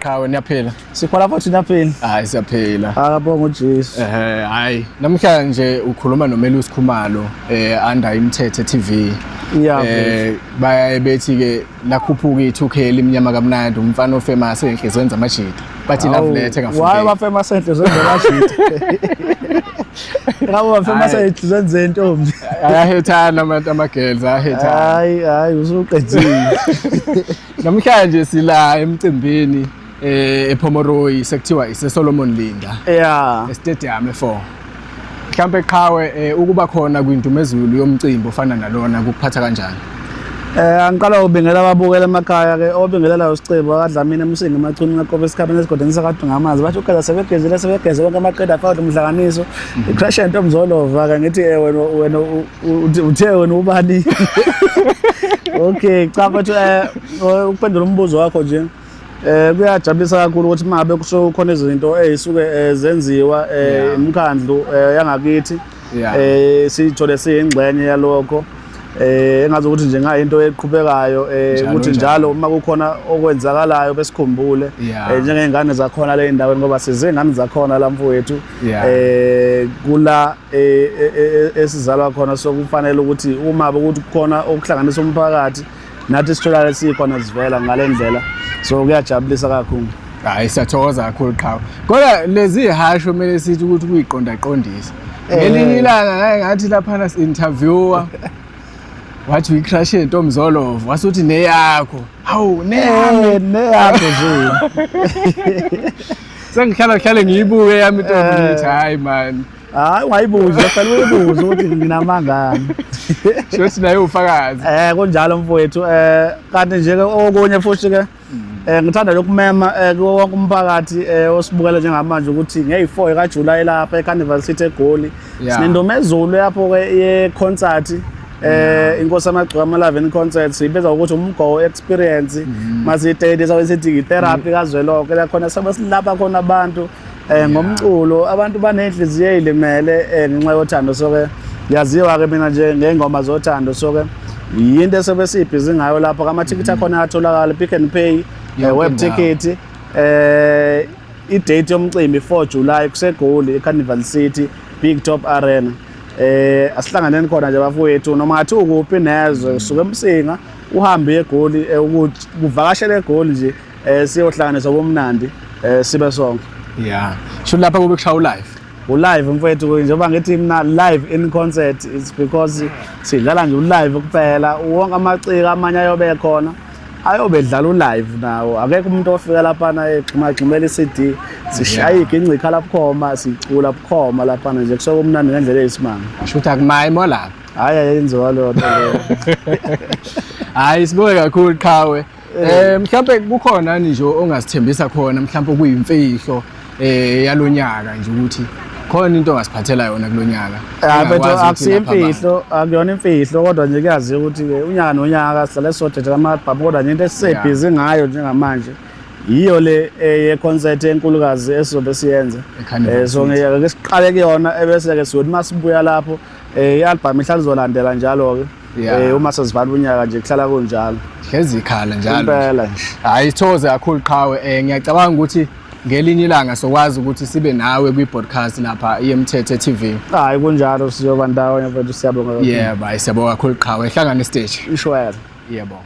Qhawe, niyaphila? Sikhona futhi, niyaphila? Hayi, siyaphila. Akabonga uJesu. Hayi, namhlanje ukhuluma noMelusi Khumalo under Imthethe TV. Bayaye bethi ke lakhuphuka i2K limnyama kamnandi, umfana ofamous enhlizweni zamajita. Bathi love letter Why engafundeki. Bafamous enhlizweni zamajita? Ngabe bafamous Hhayi. enhlizweni zentombi. Ayahethana abantu, ama girls ayahethana. Hayi hayi, usuqedile. Namhlanje sila emcimbini ePomeroy, sekuthiwa ise Solomon Linda, estadium e4. Mhlambe qhawe, ukuba khona kwindumezulu yomcimbi ofana nalona kukuphatha kanjani? Angiqala ubingela ababukela emakhaya ke, obingelela uSicebo akadlamini emsingi emachuni ngaqoba esikhabeni esigodini sakade ngamazi, bathi ugeza sebegezile, sebegeze bonke amaqeda afaka umhlanganiso icrash ento mzolova ke ngithi wena uthe wena ubani? Okay, cha mfethu, ukuphendula umbuzo wakho nje, kuyajabulisa kakhulu ukuthi mangabe kusuke kukhona izinto ezisuke zenziwa imkhandlu yangakithi, sithole siyingxenye yalokho, engazi ukuthi nje ngayinto eqhubekayo ukuthi njalo uma kukhona okwenzakalayo besikhumbule njengey'ngane zakhona le ndaweni, ngoba sizingane zakhona la mfowethu, kula esizalwa khona. So kufanele ukuthi uma ukuthi kukhona okuhlanganisa umphakathi nathi sitholakale sikhona sivela ngale ndlela, so kuyajabulisa kakhulu. Hayi, siyathokoza kakhulu qhawe. Kodwa lezi hasho kumele sithi ukuthi kuyiqondaqondisa. Ngelinye ilanga ngake ngathi laphana si-interviewer, wathi uyi-crush yentomzolovo, wasuthi neyakho. Hawu, neyami. Neyakho nje. Sengihlala hlale ngiyibuke yami intombi, ngithi hayi man. Hayi, ungayibuzi, kufanele uyibuze ukuthi nginamangani. Shothi naye ufakazi. Kunjalo mfowethu, kanti nje ke okunye futhi ke ngithanda lokumema kuwo wonke umphakathi osibukela njengamanje ukuthi ngeyi-4 kaJuly lapha eCarnival City eGoli sinendomezulu lapho ke ye concert, Inkosi Amagcokama Live in Concert, siyibiza ukuthi umgowo experience. Masiyitete sabe sithi i-therapy kazwelonke la khona sabe silapha khona abantu ngomculo, abantu banenhliziyo ezilimele ngenxa yothando. So ke yaziwa ke mina nje ngengoma zothando, so ke yinto esobe sibhizi ngayo lapho. Amathikithi akhona ayatholakala Pick and Pay, Yonke web indawo. ticket. I-date yomcimbi 4 July, kuseGoli eCarnival City, Big Top Arena. Asihlanganeni khona nje bafowethu, noma ngathi ukuphi nezwe, usuke eMsinga uhambe eGoli, ukuthi kuvakashele eGoli nje, siyohlanganisa bomnandi, sibe sonke. Yeah. Sho lapha kube kushaya live. U-live mfowethu, njengoba ngithi mina live in concert, it's because sidlala nje u-live kuphela. Wonke amaciko amanye ayobe khona ayobe edlala u-live nawo. Akekho umuntu ofika laphana egxumagxumela i-CD. Sishaya iginci ikhala bukhoma, sicula bukhoma laphana nje, kusuke kumnandi ngendlela eyisimanga. Sho ukuthi akumayi mo lapha. Hhayi, ayenziwa leyo nto leyo. Hayi, sibonge kakhulu qhawe. Mhlawumbe kukhona nje ongasithembisa khona, mhlawumbe kuyimfihlo yalonyaka nje, ukuthi khona into ongasiphathela yona kulonyaka? Hayi mfethu, Engakwazi ukuthi akusiyo lapha abantu. imfihlo, akuyona imfihlo, kodwa nje kuyaziwa ukuthi-ke unyaka nonyaka sihlale sodedela ama-album, kodwa nje into esisebhizi ngayo njengamanje yiyo le ye-concert enkulukazi esizobe siyenza. E-Carnival So City. ngeke ke siqale kuyona, ebese-ke siyothi uma sibuya lapho, i-album ihlala izolandela njalo-ke. Uma sesivala unyaka nje kuhlala kunjalo. Hlezi ikhala njalo. Impela nje. Hayi, sithokoze kakhulu qhawe. Ngiyacabanga ukuthi ngelinye ilanga sokwazi ukuthi sibe nawe kwi-podcast lapha iMthethe TV. Hayi, kunjalo, siyoba ndawonye mfethu, siyabonga kakhulu. Yebo, hayi, siyabonga kakhulu qhawe. Hlangana stage. Ishwele. Yebo.